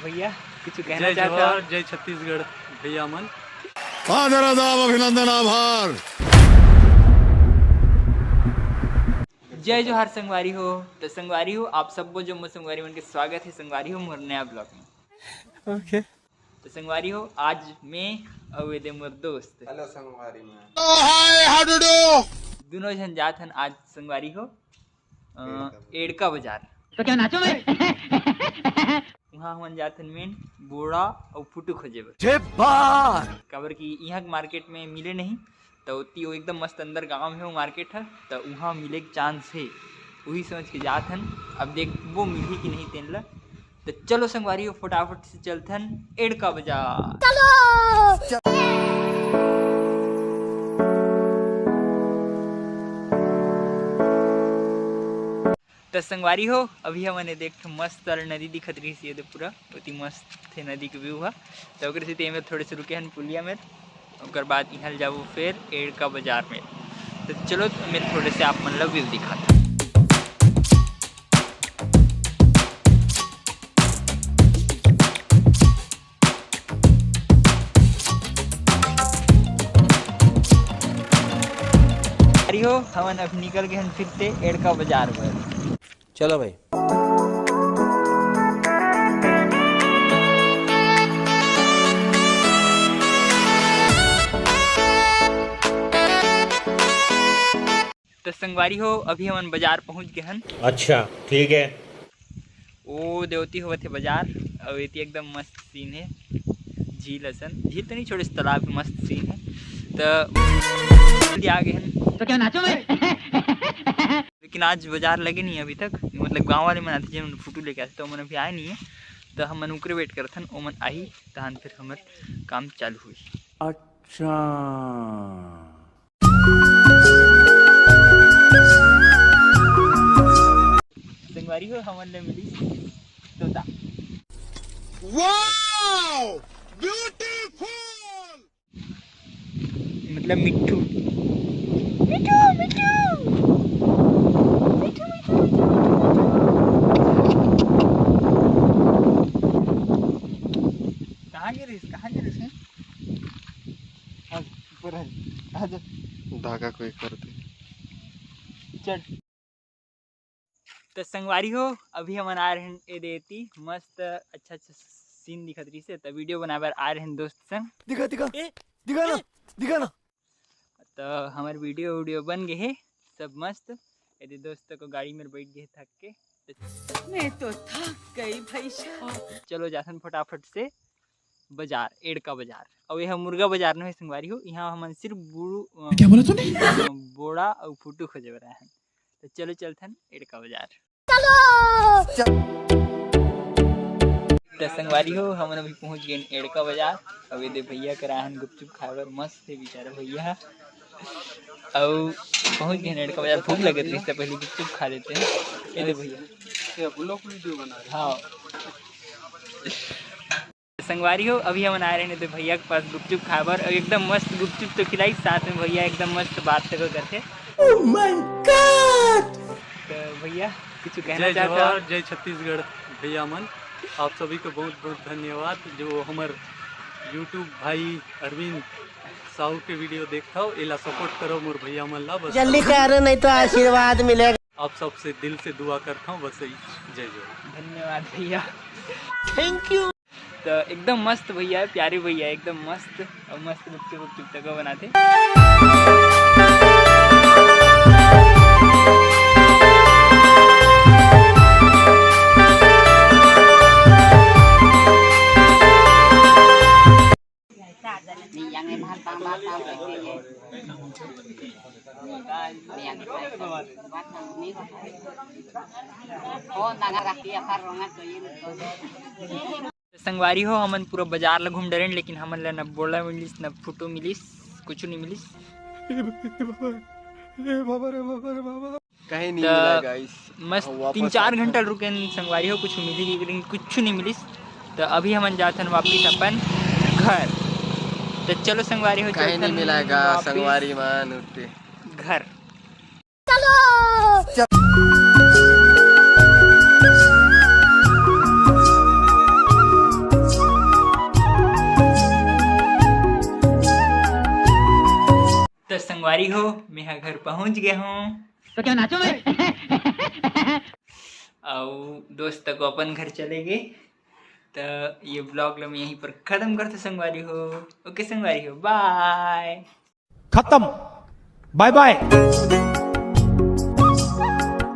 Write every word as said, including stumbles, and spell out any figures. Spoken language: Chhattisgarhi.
भैया, कुछ कहना चाहते हो? जय छत्तीसगढ़ भैया मन। आदर, आदाब, अभिनंदन, आभार। जय जोहार संगवारी हो। तो संगवारी हो, आप सब्बो जम्मो संगवारी मन के स्वागत हे संगवारी हो मोर नया vlog में। OK। तो संगवारी हो, आज मैं अउ एदे मोर दोस्त, हेलो संगवारी मन। दोनों झन जात हन आज संगवारी हो, अ, एड़का बाजार। तो क्या नाचो मैं? उहाँ हमन जात हन main बोड़ा अउ फुटू खोजे बर। काबर कि इहाँ के market में मिले नहीं, त ओती वो एकदम मस्त अंदर गांव में वो market है, त उहाँ मिले के chance है, उही सोच के जात हन। अब देखबो मिलही कि नहीं तेन ला। त चलो संगवारी हो, फटाफट से चलथन एड़का बाजार। चलो। त संगवारी हो, अभी हमन एदे एक ठो मस्त वाला नदी दिखत रहिस, एदे पूरा ओती मस्त हे नदी के view ह। त ओकरे सेती एमेर थोड़े से रुके हन पुलिया मेर, ओकर बाद इहाँ ले जाबो फेर एड़का बाजार में। त चलो, मैं थोड़े से आप मन ला view दिखात हूँ। अरे हो, हमन अब निकल गए हन फिर से एड़का बाजार बर। चलो भाई। तो संगवारी हो, अभी हमन बाजार पहुंच गए हन। अच्छा, ठीक है। ओ देवती होवत हे बाजार, अउ एती एकदम मस्त scene हे, झील असन, झील तो नहीं छोड़े, तालाब के मस्त scene हे। तो जल्दी आ गए हन। तो क्या नाचो मैं? लेकिन आज बाजार लगे नहीं अभी तक, मतलब गांव वाले मन आथे, जेमन फुटू लेके आथे, तो मन अभी आए नहीं है। तो हमन उकरे wait करथन, ओमन आही, तहन फिर हमर काम चालू हुई। अच्छा। संगवारी हो, हमन ले मिली तोता। Wow! Beautiful! मतलब मिट्ठू। मिट्ठू, मिट्ठू। मिट्ठू, मिट्ठू, मिट्ठू। कहाँ गिरिस? कहाँ गिरिस? हाँ, ऊपर है। आ जा। धागा कोई कर दे। चल। तो संगवारी हो, अभी हमन आ रहे हैं एदे एती, मस्त अच्छा अच्छा scene दिखत रहिस हे, त video बनाए बर आ रहे हैं दोस्त संग। दिखा, दिखा, ए, दिखा ना, ए। दिखा ना। तो हमर video वीडियो बन गए हे, सब मस्त। एदे दोस्त को गाड़ी में बैठ गए थक के। मैं तो थक गई भाई साहब। चलो जाथन फटाफट से बाजार, एड़का बाजार। अउ यह मुर्गा बाजार नहीं संगवारी हो, यहाँ हमन सिर्फ बुड़ू, अ, क्या बोला तूने? बोड़ा अउ फुटू खोजे बर आए हैं। तो चलो चलथन एड़का बाजार। तो संगवारी हो, हमन अभी पहुंच गए एड़का बाजार। अउ एदे भैया करा हन गुपचुप खाए बर, मस्त हे बेचारा भैया ह। अउ पहुंच गए एड़का बाजार, भूख लगत रहिस त पहले गुपचुप खा लेते हैं। एदे भैया। ये vlog video बना रहे हैं। हाँ। संगवारी हो, अभी हमन आए रहे एदे भैया के पास गुपचुप खाए बर, अउ एकदम मस्त गुपचुप तो खिलाइस, साथ में भैया एकदम मस्त बात तको करथे। Oh my God! तो भैया, कुछ कहना जय चाहते हो? जोहार, जय छत्तीसगढ़ भैया मन, आप सभी को बहुत बहुत धन्यवाद जो हमर YouTube भाई अरविंद साहू के video देखथव, एला support करो मोर भैया मन ला, बस। जल्दी करो, नहीं तो आशीर्वाद मिलेगा। आप सबसे दिल से दुआ करता हूँ, बस यही। जय जोहार। धन्यवाद भैया। Thank you। तो एकदम मस्त भैया हे, प्यारे भैया हे, एकदम मस्त, अउ मस्त गुपचुप गुपचुप तको बनाथे। संगवारी हो, हमन पूरा बाजार ला घूम डरेन, लेकिन हमन ला न बोड़ा मिलिस, न फुटू मिलिस, कुछ नहीं मिलिस। कहीं नहीं त मिला guys। मस्त हम वापस तीन चार आए घंटा हैं। रुकेन संगवारी हो, कुछ मिली कि, लेकिन कुछ नहीं मिलिस। तो अभी हमन जाथन वापिस अपन घर। तो चलो संगवारी हो, कहीं चलथन नहीं मिलेगा वापिस संगवारी मान उठते। घर। चलो। तो संगवारी हो, मैं ह घर पहुंच गया हूँ। तो क्या नाचो मैं? अउ दोस्त तक अपन घर चले गए। तो ये ब्लॉग ला मैं यहीं पर खत्म करते संगवारी हो। ओके संगवारी हो, बाय। खत्म। बाय बाय।